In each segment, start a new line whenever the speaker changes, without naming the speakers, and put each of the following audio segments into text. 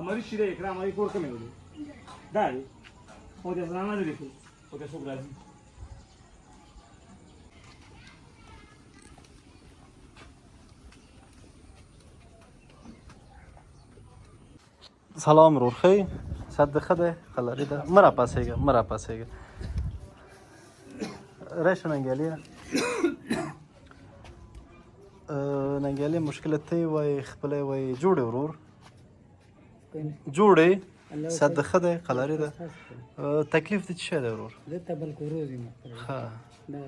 مریض چې دی اکرام هغې کور کوم یو دی؟ دا دی. او د زنانه دی لیکل او د څوک راځي.
سلام ورور، ښه یې؟ صحت دې ښه دی؟ قلاري ده؟ مه راپاڅېږه، مه راپاڅېږه. راشه ننګیالیه. ننګیالی مشکل ته یې وایې، خپله یې وایې. جوړ یې ورور؟ جوړ یې؟ صحت دې ښه دی؟ قلاري ده؟ تکلیف دې څه شی دی ورور؟
زه تبرکلوز یم.
ښه.
دا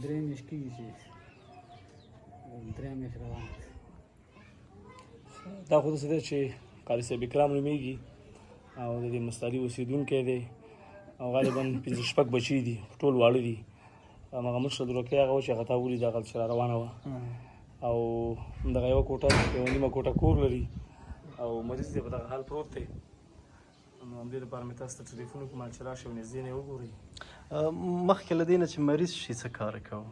3 میاشتې کېږي چې 3 میاشتې روان.
دا خو داسې دی چې قاري صاحب اکرام نومېږي او د دې مستالي اوسېدونکی دی او غالبا پنځه شپږ بچي دي، ټول واړه دي. همغه مشره درکۍ هغه وه چې هغه تا ولیده، هغه چې را روانه وه. او دغه یوه کوټه، یوه نیمه کوټه کور لري او مریض دی، په دغه حال پروت دی. نو همدې لپاره مې تاسو ته ټلیفون وکړ چې راشئ او نږدې نه یې وګورئ.
مخکې له دې نه چې مریض شي څه کار کوه؟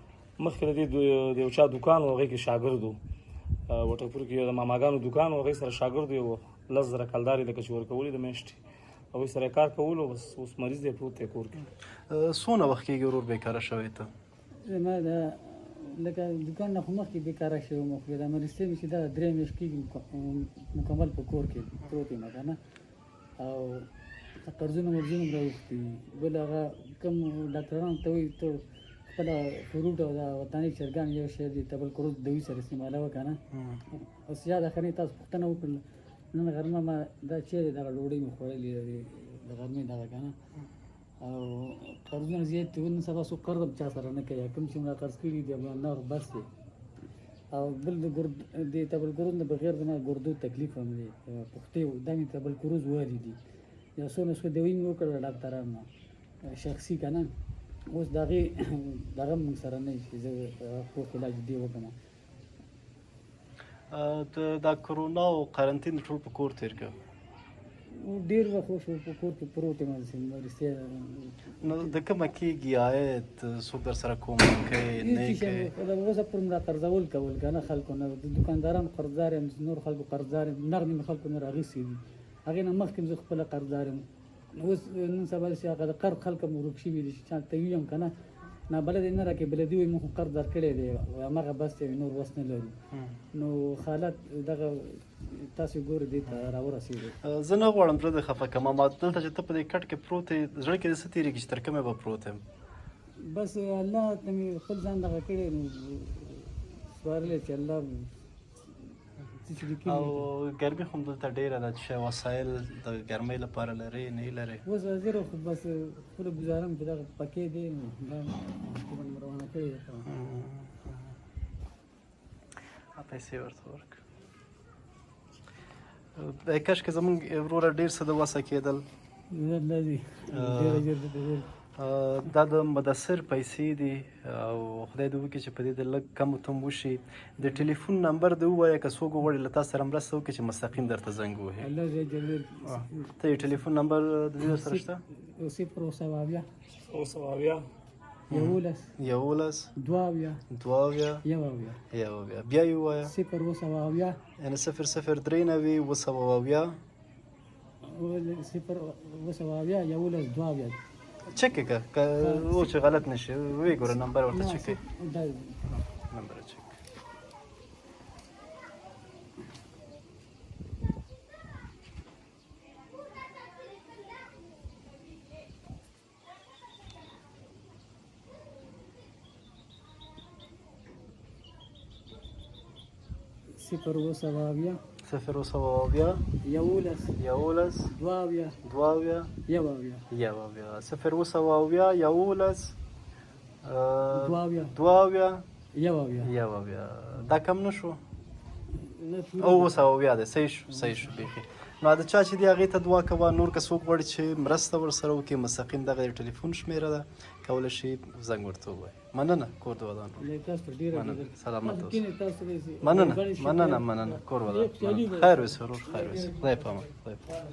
مخکې له دې د یو چا دوکان و، هغې کې شاګرد و. وټپور کې د ماماګانو دوکان و، هغې سره شاګرد و. 10,000 کلدارې لکه چې ورکولې د میاشتې، هغوی سره کار کولو. بس اوس مریض دی، پروت دی کور کې.
څونه وخت کېږي ورور بېکاره شوی ته؟
زما دا لکه دوکان نه خو مخکې بېکاره شوی وم، خو دا مریض مې چې دا 3 میاشتې کېږي مکمل په کور کې پروت یم که نه. او قرضونه مرزونه هم راوښتي. بل هغه کوم ډاکټرانو ته وایي ته خپله فروټ او دا وطني چرګان یو شی دی، تبرکلوز دوی سره استعمالوه که نه. اوس یاده ښه نه تاسو پوښتنه وکړله. نن غرمه ما دا چیرې دغه ډوډۍ مې خوړلې د غرمې دغه که نه. او قرضونه زیات دي، نن سبا څوک قرض هم چا سره نه کوي. کوم چې مې قرض کړي دي نه بس دی. او بل د ګرد د تبرکلوز نه بغیر زما ګردو تکلیف هم دی، پښتې دا مې تبرکلوز والي دي. یو څو نسخې دوی مې وکړله ډاکټرانو شخصي که نه. اوس د هغې دغه موږ سره نه چې زه پوخ علاج دې وکړم.
دا کرونا او قرنطین ټول په کور تیر کړ؟
ډېر وخت وشو په کور کې پروت یم رښتیا.
نو د کومه کېږي عاید؟ څوک در سره کومک کوي نه کوي؟
د اوسه پورې مې را قرضول کول که نه خلکو نه، د دکاندارانو قرضدار یم، نور خلکو قرضدار یم، نغدې مې خلکو نه راغیستي دي. هغې نه مخکې زه خپله قرضدار یم. اوس نن سبا چې هغه د قرض خلک هم ورک شوي دي چې چا ته ویم که نه نابلدې نه راکوي، بلدي وایي موږ خو قرض درکړی دی، هماغه بس دی، نور وس نه لرو. نو حالت دغه تاسو ګورئ دې ته راورسېدو.
زه نه غواړم زړه دې خفه کړم، اما دلته چې ته په دې کټ کې پروت یې، زړه کې دې څه تېرېږي چې تر کومه به پروت یم؟
بس الله ته مې خپل ځان دغه کړی، نو سپارلی چې الله.
او ګرمي خو دلته ډېره ده، چې وسایل د ګرمۍ لپاره لرې نه لرې؟
اوس حاضر خو بس خپله ګزاره مې په دغه پکې دی، نو دا مې روانه کړې ده.
پیسې ورته ورکړه. کاشکې زمونږ وروره ډېر څه د وسه کېدل. دا د مدثر پیسې دي او خدای دې وکړي چې په دې د لږ کم تم وشي. د ټلیفون نمبر دې ووایه که څوک وغواړي له تا سره مرسته وکړي چې مستقیم درته زنګ ووهي. ته یې ټلیفون نمبر د دې سره شته؟
070
770
11
11
72
72
71
71. بیا یې ووایه.
070
یعنې 0 0 93 770
0 770 11 72.
چک که که و چې غلط نشي، وی ګوره نمبر ورته چک کړئ. نمبر چک.
070
070
11
11
72
72
71
71. 070 11
72
72
71
71. دا کم نه شو او 770 دی. صحیح شو، صحیح شو بیخي. نو د چا چې دی هغې ته دعا کوه. نور که څوک غواړي چې مرسته ورسره وکړي، مستقیم دغه د ټلیفون شمېره ده، کولی شي زنګ ورته ووایي. مننه، کور دې ودان. مننه، سلامت اوسې. مننه، مننه، مننه، کور ودان. خیر اوسې ورور، خیر اوسې. خدای په امان، خدای په امان.